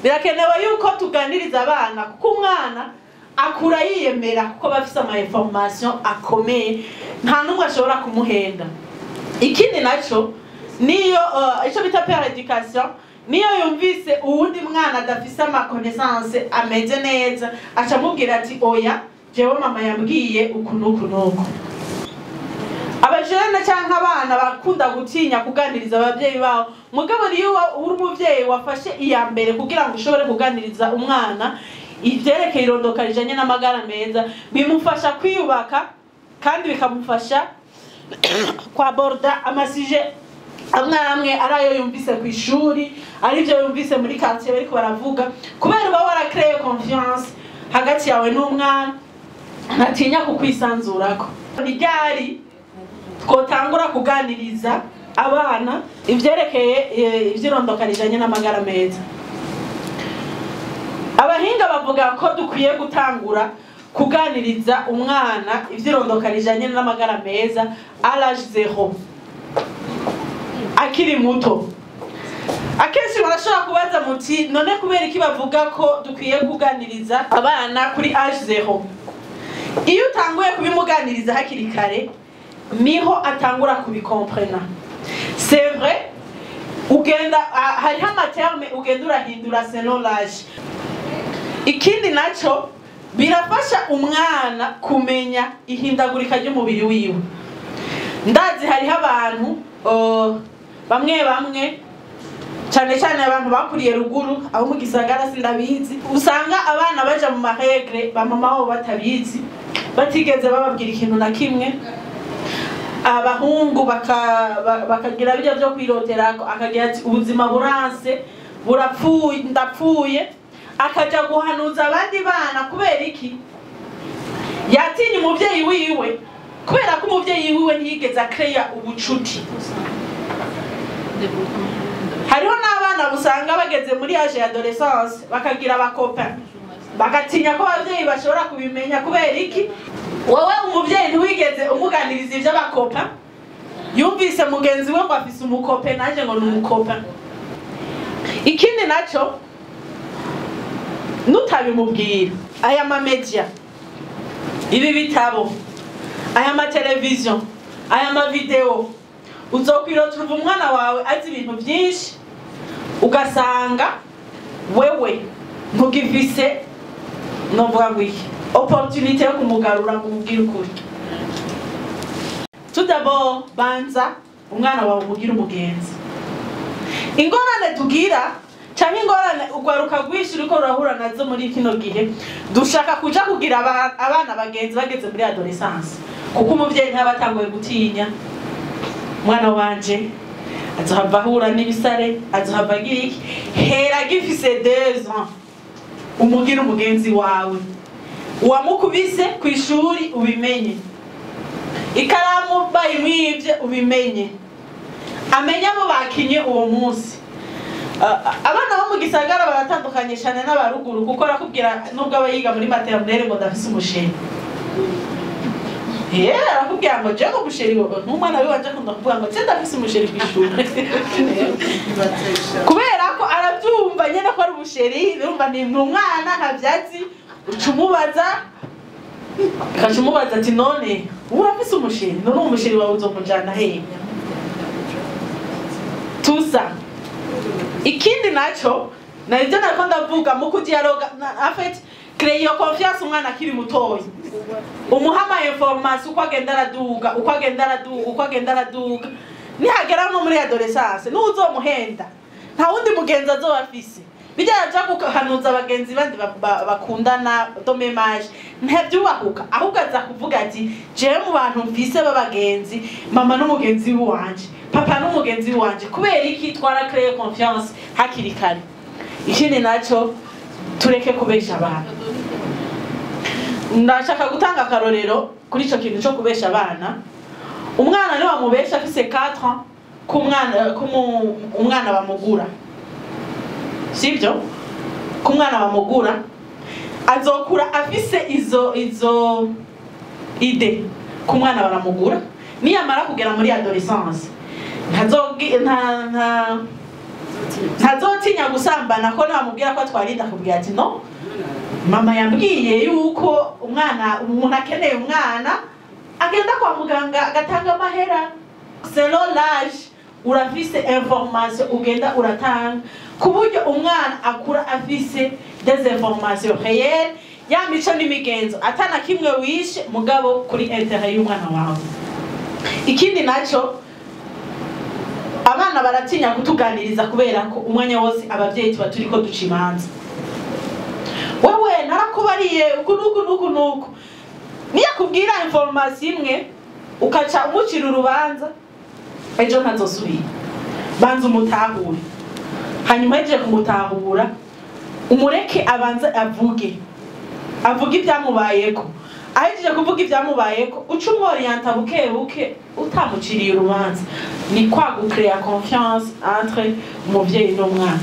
Birakenewe yuko tuganiriza abana, kuko umwana akura yiyemera, kuko bafise ama information akomeye, nta n'umwe ashobora kumuhenda. Ikindi naco, niyo ico bita pair education, niyo yumvise uwundi mwana adafise ama connaissance ameze neza, aca amubwira ati: "Oya, jewe mama yambwiye uku n'uku n'uku." Abajene canke abana bakunda gutinya kuganiriza abavyeyi babo, mugabo niyo uri umuvyeyi wafashe iya mbere kugira ngo ushobore kuganiriza umwana ivyerekeye irondoka rijanye n'amagara meza, bimufasha kwiyubaka kandi bikamufasha kwaborda ama sujets amwe amwe, ari ayo yumvise ku ishuri, ari ibyo yumvise muri quartier bariko baravuga, kubera uba warakreye confiance hagati yawe n'umwana, ntatinya kukwisanzurako. Ni ryari twotangura kuganiriza abana ivyerekeye ivyirondoka rijanye n'amagara meza? Abahinga bavuga ko dukwiye gutangura kuganiriza umwana ivyirondoka rijanye n'amagara meza à l'âge 0, akiri muto. Akenshi barashobora kubaza muti: "None kubera iki bavuga ko dukwiye kuganiriza abana kuri âge 0?" Iyo utanguye kubimuganiriza hakiri kare, niho atangura kubikomprena. C'est vrai, ugenda hariho ama termes ugenda urahindura selon l'âge. Ikindi naco, birafasha umwana kumenya ihindagurika ry'umubiri wiwe. Ndazi hariho abantu bamwe bamwe, cyane cyane abantu bakuriye ruguru, abo mu gisagara sindabizi, usanga abana baja mu ma règles ba mama babo batabizi, batigeze bababwira ikintu na kimwe. Abahungu bakagira bijya byo kwiroterako, akagira ati: "Ubuzima buranse, burapfuye, ndapfuye," akaja guhanuza abandi bana. Kubera iki? Yatinya umuvyeyi wiwe, kubera ko umuvyeyi wiwe ntiyigeze akreya ubucuti. Hariho n'abana usanga bageze muri âge ya adolescence bakagira aba copains, bagatinya ko abavyeyi bashobora kubimenya. Kubera iki? Wowe umuvyeyi ntiwigeze umuganiriza ivy'aba copains. Yumvise mugenzi we ngo afise umu copain, nanje ngo ni umu copain. Ikindi naco, nutabimubwira, aya ma médias, ibi bitabo, aya mateleviziyo, aya ma vidéos, uzokwirotura umwana wawe azi ibintu byinshi, ugasanga wewe ntugifise, novuga ngo iki, opportunité yo kumugarura ngo umubwire ukuri. Tout d'abord, banza umwana wawe umugire umugenzi. Ingorane tugira, canke ingorane urwaruka rwinshi ruriko rurahura nazo muri kino gihe, dushaka kuja kugira abana bagenzi bageze muri adolescence, kuko umuvyeyi ntaba atanguye gutinya: "Umwana wanje azohava ahura n'ibisare, azohava agira iki." Hera agifise 2 ans, umugire umugenzi wawe. Uwamukubise ku ishuri ubimenye, ikaramu bayimwivye ubimenye, amenye abo bakinye uwo munsi. Abana bo mu gisagara baratandukanye cyane n'abaruguru, kuko arakubwira, nubwo aba yiga muri maternelle, ngo: "Ndafise umu chéri." Arakubwira ngo: "Je ngo umu chéri." Nk'umwana wiwanje akunda kuvuga ngo: "Je ndafise umu chéri kw'ishuri," kubera ko arabyumva nyene ko ari umu chéri. Urumva ni umwana, ntabyazi. Uca umubaza, ukaca umubaza ati: "None urafise umu chéri? None uwo mu chéri wawe uzomujana hehe?" Tusa. Ikindi naco, narivyo nariko ndavuga mu kudialoga, en fait, créer iyo confiance umwana akiri mutoyi, umuha ama information uko agenda araduga, uko agenda araduga, uko agenda araduga. Nihagera no muri adolescence, n'uzomuhenda, nta wundi mugenzi azoba afise. Bijya yaja guhanuza abagenzi bandi bakundana de même âge, ntavyubahuka, ahubwo aza kuvuga ati: "Jewe mu bantu mfise b'abagenzi, mama n'umugenzi wanje, papa n'umugenzi wanje." Kubera iki? Twara créé confiance hakiri kare. Ikindi naco, tureke kubesha abantu. Ndashaka gutanga akarorero kuri ico kintu co kubesha abana. Umwana ni wamubesha afise 4 ans ko umwana bamugura, sibyo? Ko umwana bamugura, azokura afise izo idées ko umwana baramugura. Niyamara kugera muri adolescence, ntazogi nta nta Ntazotinya gusambana ko namubwira ko atwara inda, akubwira ati: "No, mama yambwiye yuko umwana, umuntu akeneye umwana agenda kwa muganga agatanga amahera." Selon l'âge, urafise information ugenda uratanga ku buryo umwana akura afise des informations réelles, ya mico n'imigenzo atana kimwe wishe, mugabo kuri intérêt y'umwana wawe. Ikindi naco, abana baratinya kutuganiriza kubera ko umwanya wose abavyeyi tuba turiko duca imanza: "Wewe narakubariye uku nuku nuku nuku." Niyo akubwira information imwe ukaca umucira urubanza, ejo ntazosubira. Banza umutahure, hanyuma hejeje kumutahura, umureke abanze avuge ibyamubayeko. Ahejeje kuvuga ibyamubayeko, uca umworiyanta buke buke utamuciriye urubanza. Ni kwa gucréa confiance entre umuvyeyi n'umwana.